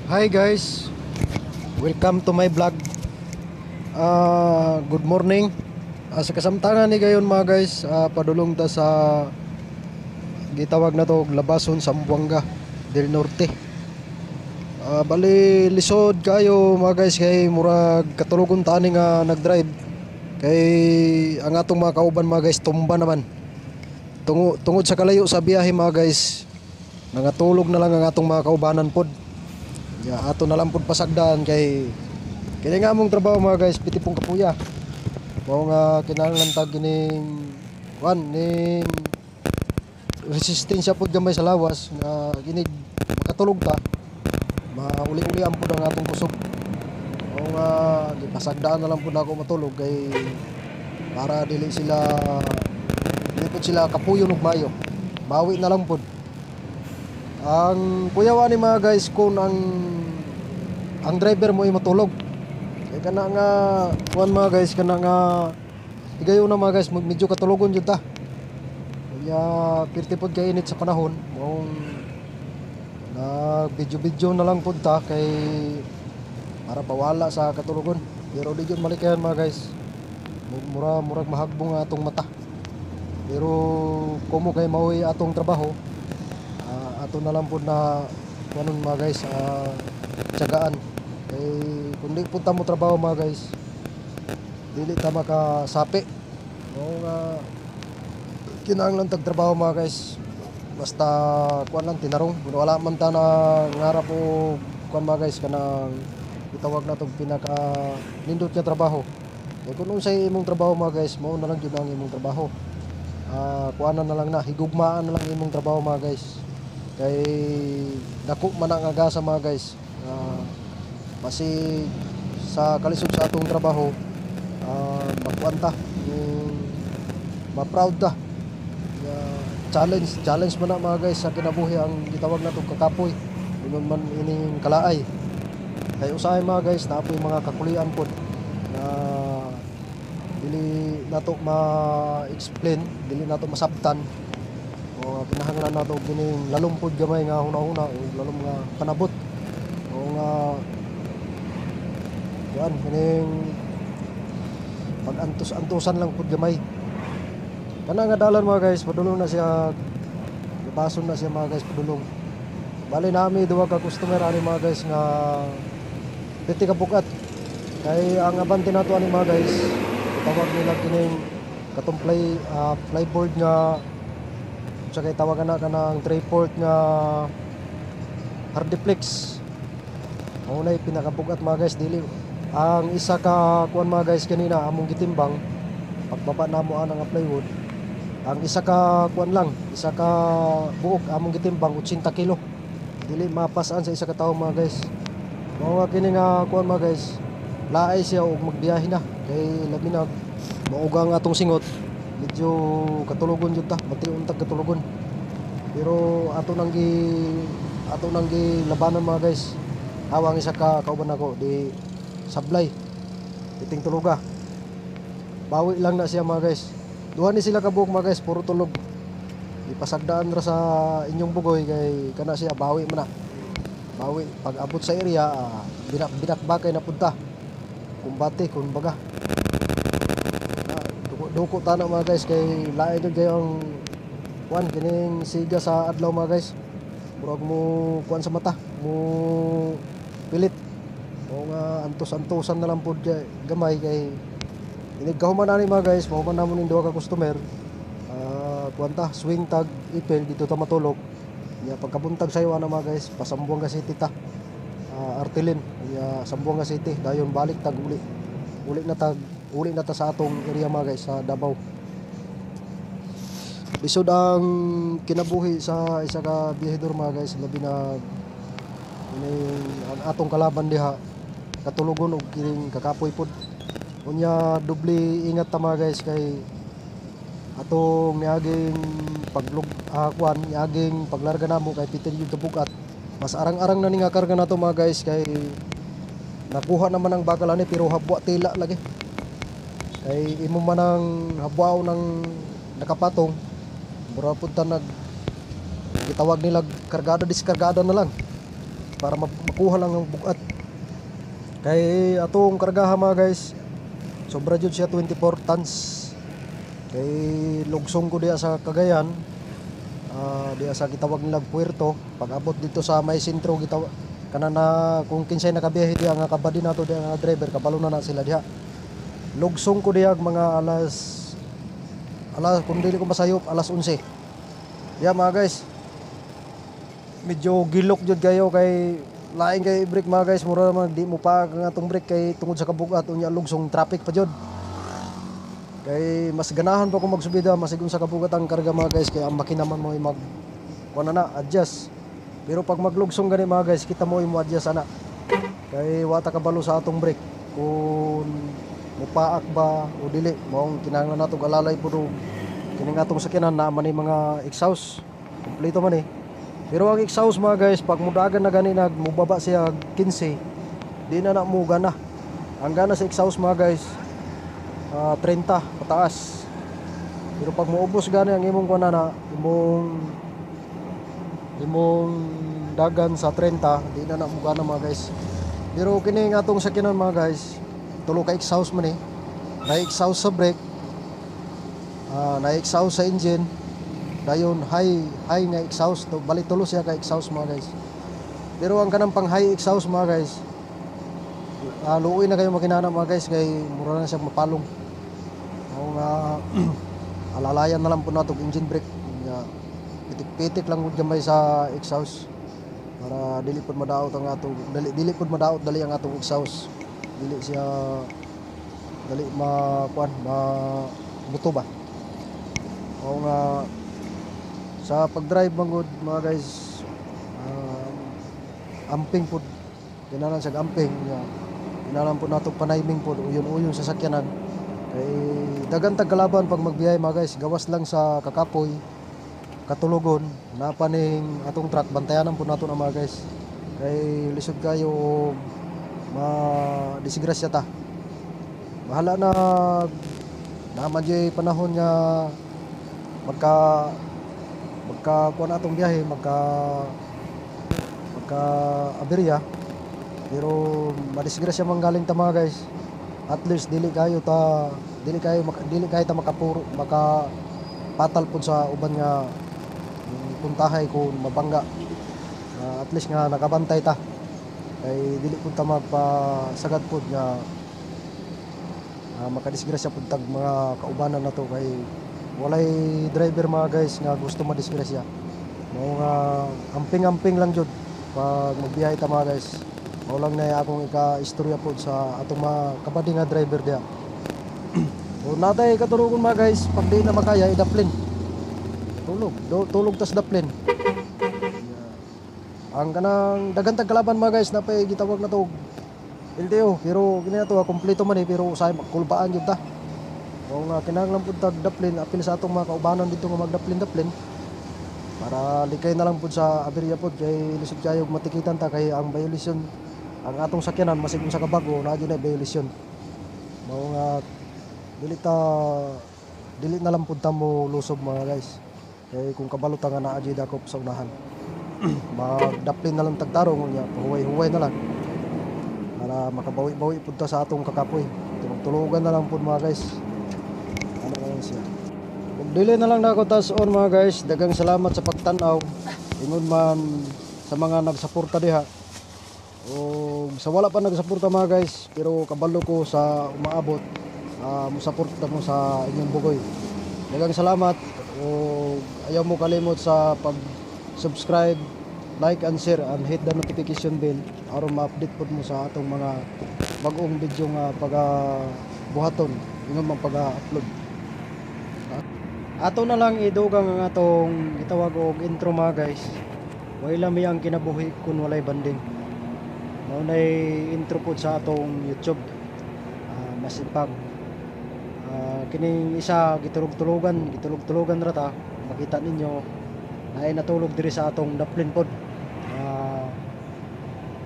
Hi guys, welcome to my vlog. Good morning. Sa kasamtangan ni gayon, mga guys, padulong ta sa gitawag na to Labason, Zamboanga del Norte. Bali lisod kayo, mga guys, kay murag katulogon ta ani nga nagdrive kay ang atong mga kauban, mga guys, tumba naman. Tungod sa kalayo sa biyahe, mga guys, nangatulog na lang ang atong mga kaubanan pod. Ya, ato na lang pud pasagdan kay kini nga among trabaho, mga guys, piti pong kapuya. Mao nga kinahanglan tag kining kuan ning resistensya pud gamay sa lawas nga kinig makatulog ta, mauli-uli ang pud ang atong kusog. Mao nga gipasagdaan na lang pud ako matulog kay para dili pud sila kapuyon og mayo. Bawi na lang pud. Ang kuyawa ni, mga guys, kung ang driver mo ay matulog. Kay kana nga kuan, mga guys, kana nga higayon na, mga guys, medyo katulogon jud ta. Kaya pirti pod kay init sa panahon, maong nag video-video na lang pod ta kay para pawala sa katulogon. Pero di jud malikayan, mga guys. Murag mahagbong ang atong mata. Pero kumo kay mao'y atong trabaho, ato na lang pod na kuanon, mga guys, tiyagaan. Kay kung di pud ta mo trabaho, mga guys, dili ta makasapi. Mao nga kinahanglan tag trabaho, mga guys. Basta kuan lang, tinarong. Kung wala man ta na ngarap o kuan, mga guys, kanang gitawag na tong pinaka nindot nga trabaho. Kay kung unsay imong trabaho, mga guys, mao na lang jud ang imong trabaho. Kuanan na lang na, higugmaan na lang imong trabaho, mga guys. Kay dako man ang agasa, mga guys. Basi sa kalisod sa atong trabaho, makuan ta, yung ma-proud ta. Challenge, challenge man na, mga guys, sa kinabuhi ang gitawag na tong kakapoy. Ingon man ining kalaay. Kay usahay, mga guys, naa poy mga kakulian pod na dili nato ma-explain, dili nato masabtan. O kinahanglan nato kining lalom pod gamay nga huna-huna o lalom nga panabot. O nga kuan kining pag-antos-antosan lang pod gamay. Kana nga dalan, mga guys, padulong na siya, labason na siya, mga guys, padulong. Bali nami duha ka customer ani, mga guys, nga piti ka bukat. Kay ang abante nato ani, mga guys, tawag nila kining katong plyboard nga sa kay tawagan na kanang 3/4 nga hardiflex. Mao na pinakabugat, mga guys, dili ang isa ka kuan, mga guys, kanina among gitimbang pagbaba namo ana nga plywood. Ang isa ka kuan lang, isa ka buok among gitimbang 80 kilo. Dili mapasaan sa isa ka tawo, mga guys. Mao nga kini nga kuan, mga guys, laay siya og magbiyahe na kay labi na mauga ang atong singot, medyo katulogon jud ta, bation tag katulogon. Pero ato nang gi labanan, mga guys. Hawang isa ka kauban nako di sablay iting tuluga. Bawi lang na siya, mga guys. Duha ni sila kabuok, mga guys, puro tulog. Ipasagdaan ra sa inyong bugoy kay kana siya bawi man na. Bawi pag abot sa area, binakbakay na punta. Kumbate kumbaga. Duko, duko ta na, mga guys, kay lain jud kayo ang kuan kining siga sa adlaw, mga guys. Murag mo kuan sa mata, mo pilit. O nga antos-antosan na lang pod gamay kay inig kahuman ani, mga guys, mahuman namo ning duha ka customer. Kuan ta, swing tag ipil dito ta matulog. Nya pagkabuntag sayo ana, mga guys, pa Zamboanga City ta. Artilin, nya Zamboanga City, dayon balik tag uli. Uli na ta sa atong area, mga guys, sa Davao. Lisod ang kinabuhi sa isa ka biyahedor, mga guys, labi na kining ang atong kalaban diha katulogon og kining kakapoy pod. Unya doble ingat ta, mga guys, kay atong niaging paglug kuan niaging paglarga namo kay piti jud kabugat. Mas arang-arang na ni nga karga nato, mga guys, kay nakuha naman ang bakal ani pero habwa tila lagi. Kay imo man ang habwaw ng nakapatong, mura pud ta nag gitawag nila kargada diskargada na lang. Para makuha lang ang bugat. Kay atong kargaha, mga guys, sobra jud siya, 24 tons. Kay lugsong ko diya sa Cagayan, diya sa gitawag nilang puerto. Pag abot dito sa may sentro, gitawag kana na, kung kinsay nakabiyahe diya nga kabady nato diya nga driver, kabalo na na sila diha. Lugsong ko diya mga alas alas, kung dili ko masayop, alas 11. Diya, mga guys, medyo gilok jud kayo kay lain kay brake, mga guys. Mura man di mo pa ang atong brake kay tungod sa kabugat. Unya lugsong, traffic pa jud. Kay mas ganahan pa ko magsubida masig unsa kabugat ang karga, mga guys, kay ang makina man mo ay mag kuan na na adjust. Pero pag maglugsong gani, mga guys, kita mo mo adjust ana kay wa ta kabalo sa atong brake kung mupaak ba o dili. Maong kinahanglan nato alalay pud og kining atong sakyanan na man mga exhaust, kompleto man eh. Pero ang exhaust, mga guys, pag mudagan na gani nag mubaba siya 15, di na na mo gana. Ang gana sa exhaust, mga guys, 30 pataas. Pero pag muubos gani ang imong kuan na imong dagan sa 30, di na na mo gana, mga guys. Pero kini nga atong sakyanan, mga guys, tulo ka exhaust man eh. Na exhaust sa brake, na exhaust sa engine, dayon high high nga exhaust to. Bali tulo siya ka exhaust, mga guys. Pero ang kanang pang high exhaust, mga guys, luoy na kayo makinana, mga guys, kay mura na siya mapalong. Mao nga alalayan na lang po nato engine brake nga pitik-pitik lang gud gamay sa exhaust para dili pud madaot ang atong dali, dili pud madaot dali ang atong exhaust, dili siya dali ma kuan, ma buto ba. Mao nga sa pag-drive man gud, mga guys, amping pud, kinahanglan siya amping nga, kinahanglan pud nato panayming pud, uyon-uyon sa sakyanan kay dagan tag kalaban pag magbiyahe, mga guys. Gawas lang sa kakapoy, katulugon na pa ning atong truck, bantayanan pud nato na, mga guys, kay lisod kayo og ma disgrasya ta. Bahala na naman jud panahon nga magka magka kuan atong biyahe, magka magka aberya. Pero madisgrasya man galing ta, mga guys, at least dili kayo ta dili kayo dili kayo ta makapuro, maka patal pud sa uban nga puntahay kung mabangga. At least nga nakabantay ta kay dili pud ta magpasagad pud nga makadisgrasya pud tag mga kaubanan nato kay walay driver, mga guys, nga gusto madisgrasya. Mao nga amping-amping lang jud pag magbiyahe ta, mga guys. Mao lang na akong ika-istorya pod sa atong mga kabady nga driver diha. O natay katurugon, mga guys, pag di na makaya, idaplin. Tulog, tulog tas daplin. Yeah. Ang kanang daghan tag kalaban, mga guys, napay gitawag na to LTO, pero kini na to kompleto man eh, pero usahay kulbaan jud ta. Mao nga kinahanglan pud tag daplin, apil sa atong mga kaubanan dito nga magdaplin-daplin para likay na lang pud sa aberya pud kay lisod kayo matikitan ta kay ang violation ang atong sakyanan masig unsa ka bag-o naa jud na violation. Mao nga dili ta dili na lang pud ta mo lusob, mga guys, kay kung kabalo ta nga naa jud dakop sa unahan, magdaplin na lang tagtarong, unya pahuway-huway na lang para makabawi-bawi pud ta sa atong kakapoy. Tulog-tulogan na lang pud, mga guys. Ano na lang siya. Ug dili na lang nako tas-on, mga guys. Daghang salamat sa pagtan-aw. Ingon man sa mga nagsuporta diha. O sa wala pa nagsuporta, mga guys, pero kabalo ko sa umaabot, musuporta mo sa inyong bugoy. Daghang salamat o ayaw mo kalimot sa pag-subscribe, like and share and hit the notification bell aron ma-update pod mo sa atong mga bag-ong video nga pag buhaton, ingon man pag-upload. Ato na lang idugang ang atong gitawag og intro, mga guys. Way lami ang kinabuhi kun walay banding. Mao nay intro pod sa atong YouTube. Masipag. Kining isa gitulog-tulogan, gitulog-tulogan ra ta. Makita ninyo naay natulog diri sa atong daplin pod.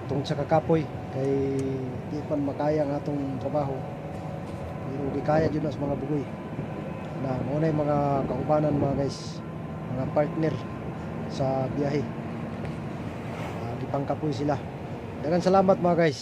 Tungod sa kakapoy kay di pa makaya ang atong trabaho. Pero gikaya jud na sa mga bugoy na mao na yung mga kaubanan, mga guys, mga partner sa biyahe. Pangkapoy sila. Daghang salamat, mga guys.